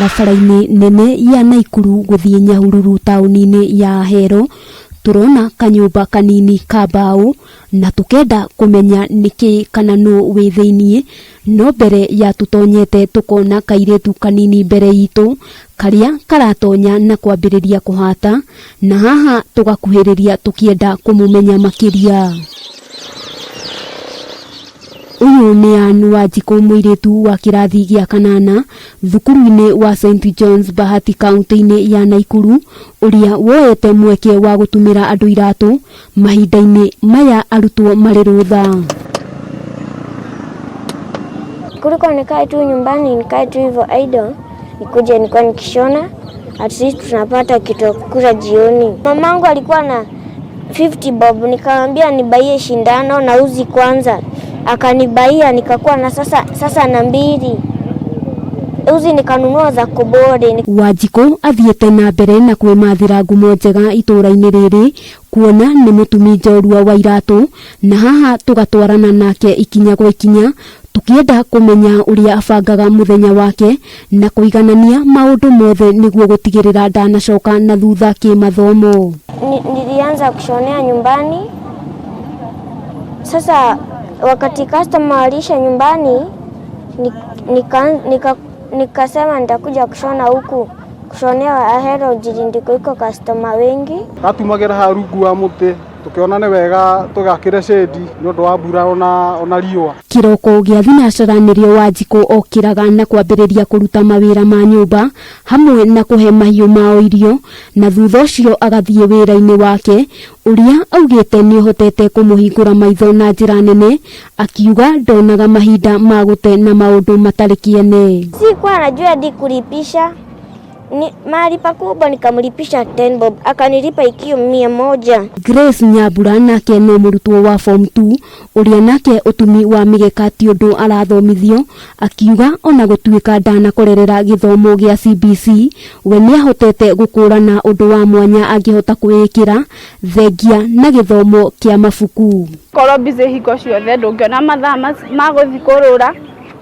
Barabara-inĩ nene ya Naikuru gũthiĩ Nyahururu taũni-inĩ ya Ahero, tũrona kanyũmba kanini ka mbaũ na tũkenda kũmenya nĩkĩ kana nũ wĩ thĩiniĩ, no mbere ya tũtonyete tũkona kairĩtu kanini mbere itũ karĩa karatonya na kwambĩrĩria kũhata, na haha tũgakuhĩrĩria tũkĩenda kũmũmenya makĩria. Ũyũ nĩ Ann Wanjikũ mũirĩtu wa kĩrathi gĩa kanana thukuru-inĩ wa St John's Bahati kaunti-inĩ ya Naikuru ũrĩa woete mweke wa gũtumĩra andũ iratũ mahinda-inĩ maya arutwo marĩ rũtha. Kuliko nikae tu nyumbani nikae tu hivyo idle, nikuje nilikuwa nikishona, at least tunapata kitu ya kukula jioni. Mamangu alikuwa na 50 bob, nikamwambia nibaie shindano na uzi kwanza, akanibaia nikakuwa na sasa na mbili uzi nikanunua za kobore. Wanjikũ athiĩte na mbere na kwĩmathĩra ngumo njega itũũra-inĩ rĩrĩ kuona nĩ mũtumi njorua wa iratũ, na haha tũgatwarana nake ikinya gwa ikinya tũkĩenda kũmenya ũrĩa abangaga mũthenya wake na kũiganania maũndũ mothe nĩguo gũtigĩrĩra ndanacoka na thutha kĩmathomo. Nilianza kushonea nyumbani. Sasa wakati customer waliisha nyumbani, nikasema nitakuja kushona huku, kushonea Ahero jiji ndiko iko customer wengi. Gatumagĩra haha rungu wa mũtĩ, tũkĩona nĩ wega tũgakĩre shade nĩ ũndũ wa mbura ona riũa. Kĩroko gĩa thinacara nĩrĩo Wanjikũ okĩraga na kwambĩrĩria kũruta mawĩra ma nyũmba hamwe na kũhe mahiũ mao irio, na thutha ũcio agathiĩ wĩra-inĩ wake ũrĩa augĩte nĩ ũhotete kũmũhingũra maitho na njĩra nene, akiuga ndonaga mahinda ma gũte na maũndũ matarĩ kĩene. Sikuwa najua hadi kulipisha. Ni mahali pakubwa nikamlipisha 10 bob, akanilipa ikiwa 100. Grace Nyambura nake no mũrutwo wa form 2 ũrĩa nake ũtumi wa mĩgeka ti ũndũ arathomithio, akiuga ona gũtuĩka ndanakorerera gĩthomo gĩa CBC, we nĩahotete gũkũrana ũndũ wa mwanya angĩhota kwĩĩkĩra thengia na gĩthomo kĩa mabuku. Korwo busy hingo ciothe ndũngĩona mathaa ma gũthiĩ kũrũra,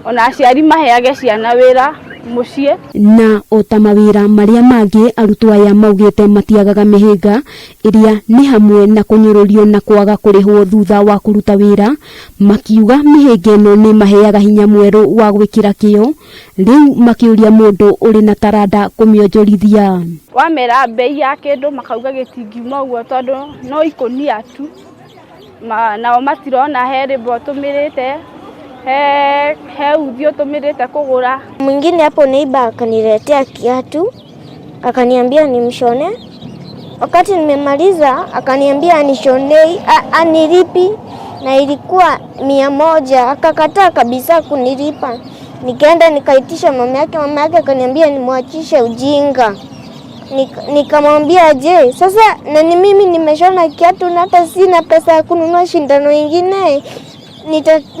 ona aciari maheage ciana wĩra mũciĩ. Na ota mawĩra marĩa mangĩ arutwo aya maugĩte matiagaga mĩhĩnga ĩrĩa nĩ hamwe na kũnyũrũrio na kwaga kũrĩhwo thutha wa kũruta wĩra, makiuga mĩhĩnga ĩno nĩ maheaga hinya mwerũ wa gwĩkĩra kĩo, rĩu makĩũria mũndũ ũrĩ na taranda kũmĩonjorithia. Wamera bei ya kĩndũ makauga gĩtingiuma ũguo tondũ no ikũnia tu. Nao matirona he rĩmbo ũtũmĩrĩte, he uthi ũtũmĩrĩte kũgũra. Mwingine hapo neighbor akaniletea kiatu, akaniambia nimshone. Wakati nimemaliza akaniambia anishonei, anilipi, na ilikuwa 100, akakataa kabisa kunilipa. Nikaenda nikaitisha mama yake, mama yake akaniambia nimwachishe ujinga. Nikamwambia je, sasa na ni mimi nimeshona kiatu na hata sina pesa ya kununua shindano ingine,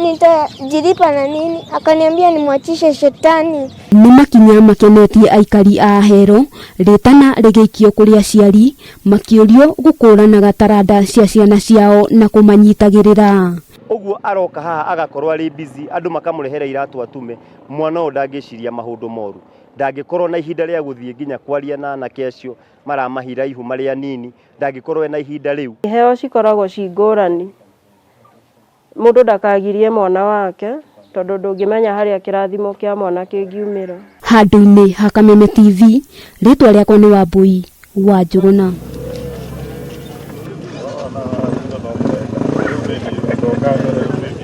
nitajilipa na nini? Akaniambia nimwachishe shetani. Nĩ makinya makenetie aikari a Ahero, rĩtana rĩgĩikio kũrĩ aciari makĩũrio gũkũranaga taranda cia ciana ciao na kũmanyitagĩrĩra. Ũguo aroka haha agakorwo arĩ busy, andũ makamũrehera iratũ atume, mwana ũyũ ndangĩciria maũndũ moru, ndangĩkorwo na ihinda rĩa gũthiĩ nginya kwaria na anake acio maramahira ihu marĩ anini, ndangĩkorwo ena ihinda rĩu. Iheo cikoragwo ci ngũrani, mũndũ ndakagirie mwana wake tondũ ndũngĩmenya harĩa kĩrathimo kĩa mwana kĩngiumĩra. Handũ-inĩ ha Kameme TV, rĩtwa rĩakwa nĩ Wambui wa Njũgũna.